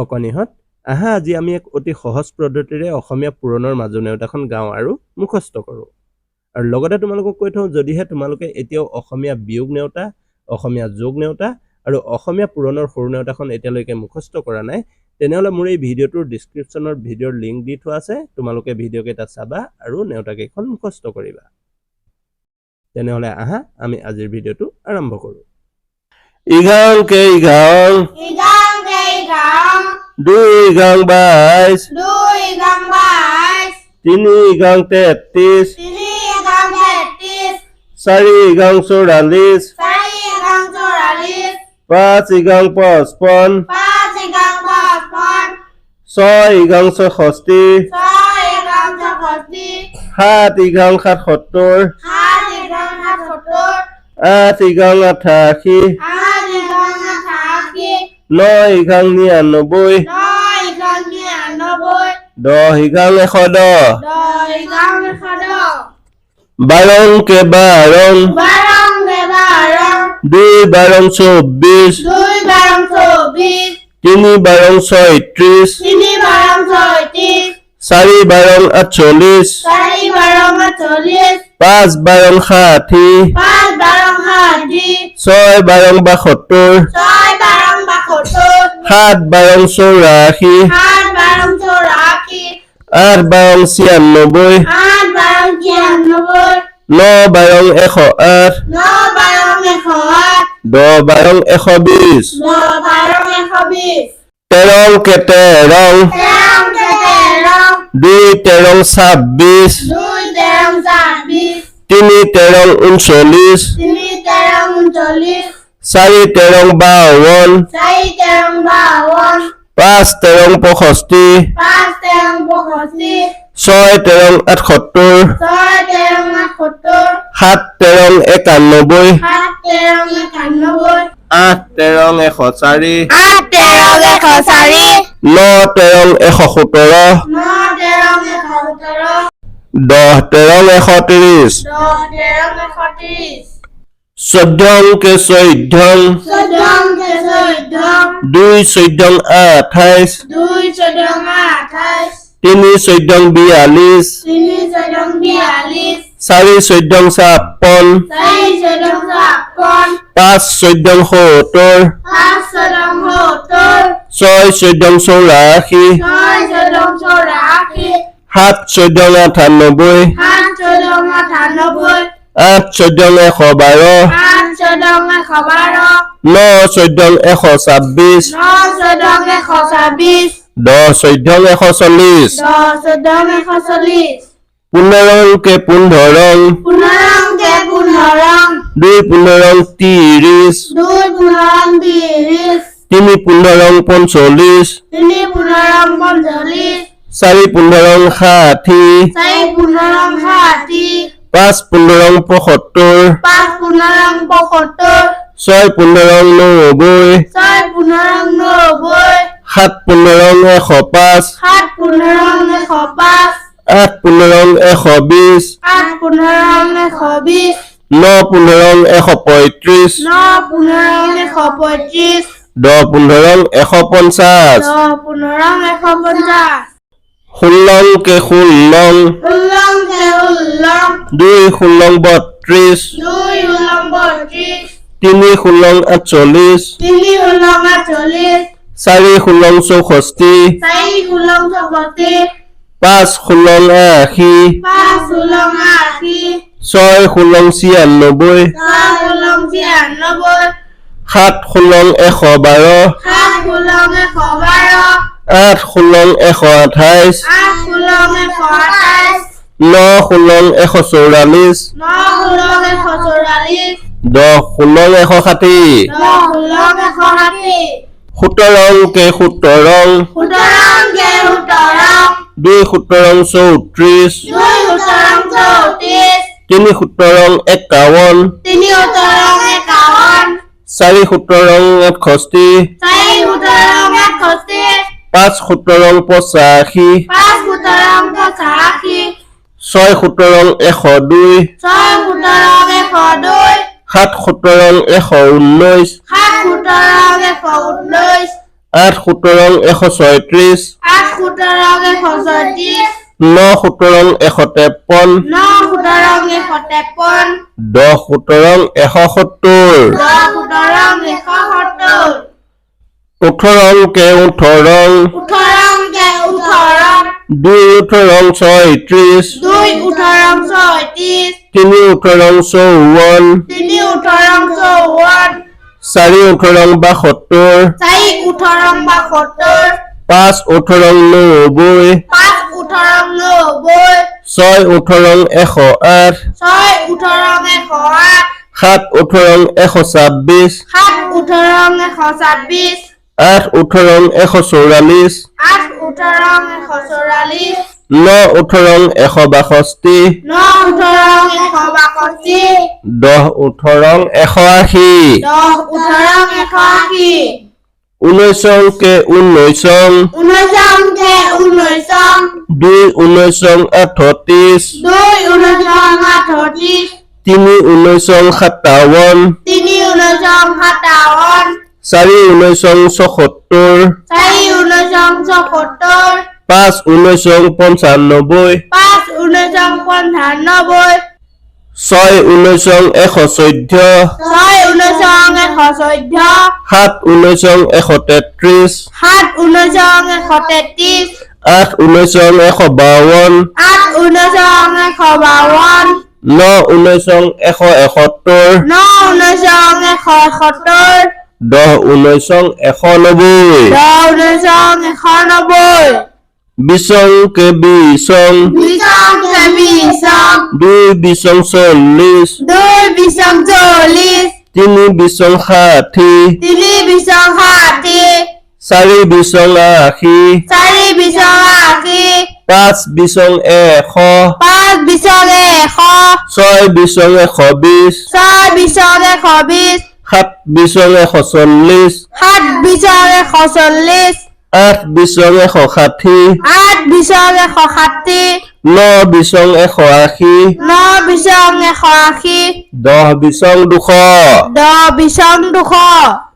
অকণিহঁত, আহা আজি আমি এক অতি সহজ পদ্ধতিৰে অসমীয়া পুৰণৰ মাজু নেওতাখন গাওঁ আৰু মুখস্থ কৰোঁ। আৰু লগতে তোমালোকক কৈ থওঁ, যদিহে তোমালোকে এতিয়াও অসমীয়া বিয়োগ নেওতা, অসমীয়া যোগ নেওতা আৰু অসমীয়া পুৰণৰ সৰু নেওতাখন এতিয়ালৈকে মুখস্থ কৰা নাই, তেনেহ'লে মোৰ এই ভিডিঅ'টোৰ ডিছক্ৰিপশ্যনত ভিডিঅ'ৰ লিংক দি থোৱা আছে। তোমালোকে ভিডিঅ'কেইটা চাবা আৰু নেওতাকেইখন মুখস্থ কৰিবা। তেনেহ'লে আহা আমি আজিৰ ভিডিঅ'টো আৰম্ভ কৰোঁ। ইঘাংকে ইঘাং, দুই গাং 22, দুই গাং 22, তিনি গাং 33, তিনি গাং 33, চাৰি গাং 44, চাৰি গাং 44, পাঁচ ইগাং 55, পাঁচ গাং 55, ছয় ইগাং 66, ছয় গাং 66, সাত ইগাং 77, সাত গাং 77, আঠ ইগাং 88, আঠ গাং 88, ন ইগাং 99, ন গাং 99, দহ ইগাং 110, দহ গাং 110, বাৰংকে বাৰং, বাৰং বাৰং, দুই বাৰং 24, দুই বাৰং 24, তিনি বাৰং 36, তিনি বাৰং 36, চাৰি বাৰং 48, চাৰি বাৰং 48, পাঁচ বাৰং 60, পাঁচ বাৰং 60, ছয় বাৰং 72, ছয় বাৰং 72, সাত বাৰং 84, সাত বাৰং 84, আঠ বাৰং 96, আঠ বাৰং 96, ন বাৰং 108, ন বাৰং 108, দহ বাৰং 120, দহ বাৰং 120, তেৰংকে তেৰং, তেৰংকে তেৰং, দুই তেৰং 26, দুই তেৰং 26, তিনি তেৰং 39, তিনি তেৰং 39, চাৰি তেৰং 52, চাৰি তেৰং 52, পাঁচ তেৰং 65, পাঁচ তেৰং 65, ছয় তেৰং 78, ছয় তেৰং 78, সাত তেৰং 91, সাত তেৰং 91, আঠ তেৰং 104, আঠ তেৰং 104, ন তেৰং 117, ন তেৰং 117, দহ তেৰং 130, দহ তেৰং 130, চৈধ্যংকে চৈধ্যং, চৈধ্যংকে চৈধ্যং, দুই চৈধ্যং 28, দুই চৈধ্যং 28, তিনি চৈধ্যং 42, তিনি চৈধ্যং 42, চাৰি চৈধ্যং 56, চাৰি চৈধ্যং 56, পাঁচ চৈধ্যং 70, পাঁচ চৈধ্যং 70, ছয় চৈধ্যং 84, ছয় চৈধ্যং 84, সাত চৈধ্যং 98, সাত চৈধ্যং 98, আঠ চৈধ্যং 112, আঠ চৈধ্যং 112, ন চৈধ্যং 126, ন চৈধ্যং 126, দহ চৈধ্যং 140, দহ চৈধ্যং 140, পোন্ধৰংকে পোন্ধৰং, পোন্ধৰংকে পোন্ধৰং, দুই পোন্ধৰং 30, দুই পোন্ধৰং 30, তিনি পোন্ধৰং 45, তিনি পোন্ধৰং 45, চাৰি পোন্ধৰং 60, চাৰি পোন্ধৰং 60, পাঁচ পোন্ধৰং 75, পাঁচ পোন্ধৰং 75, ছয় পোন্ধৰং 90, ছয় পোন্ধৰং 90, সাত পোন্ধৰং 105, সাত পোন্ধৰং 105, আঠ পোন্ধৰং 120, আঠ পোন্ধৰং 120, ন পোন্ধৰং 135, ন পোন্ধৰং 135, দহ পোন্ধৰং 150, দহ পোন্ধৰং 150, ষোল্লংকে ষোল্লং, ষোল্লংকে ষোল্লং, দুই ষোল্লং 32, দুই ষোল্লং 32, তিনি ষোল্লং 48, তিনি ষোল্লং 48, চাৰি ষোল্লং 64, চাৰি ষোল্লং 64, পাঁচ ষোল্লং 80, পাঁচ ষোল্লং 80, ছয় ষোল্লং 96, ছয় ষোল্লং 96, সাত ষোল্লং 112, সাত ষোল্লং 112, আঠ ষোল্লং 128, আঠ ষোল্লং 128, ন ষোল্লং 144, ন ষোল্লং 144, দহ ষোল্লং 160, দহ ষোল্লং 160, সোতৰংকে সোতৰং, সোতৰংকে সোতৰং, দুই সোতৰং 34, দুই সোতৰং 34, তিনি সোতৰং 51, তিনি সোতৰং 51, চাৰি সোতৰং 68, চাৰি সোতৰং 68, পাঁচ সোতৰং 85, পাঁচ সোতৰং 85, ছয় সোতৰং 102, ছয় সোতৰং 102, সাত সোতৰং 119, সাত সোতৰং 119, 8 17 136, 8 17 136, 9 17 153, 9 17 153, 10 17 170, 10 17 170, 18 অংকে 18, 18 অংকে 18, 2 18 36, 2 18 36, 3 18 54, 3 18 54, 4 18 72, 4 18 72, 5 18 90, 5 18 90, 6 18 108, 6 18 108, 7 18 126, 7 18 126, 8 18 144, 8 18 144, 9 18 162, 9 18 162, 10 18 180, 10 18 180, 19 অংকে 19, 19 অংকে 19, 2 19 38, 2 19 38, 3 19 57, 3 19 57, 4 19 76, 4 19 76, 5 19 95, 5 19 95, 6 19 114, 6 19 114, 7 19 133, 7 19 133, 8 19 152, 8 19 152, 9 19 171, 9 19 171, 10 19 190, 10 19 190, 20 অংকে 20, 20 অংকে 20, 2 20 40, 2 20 40, 3 20 60, 3 20 60, 4 20 80, 4 20 80, 5 20 100, 5 20 100, 6 20 120, 6 20 120, 7 20 140, 7 20 140, 8 20 160, 8 20 160, 9 20 180, 9 20 180, 10 20 200, 10 20 200।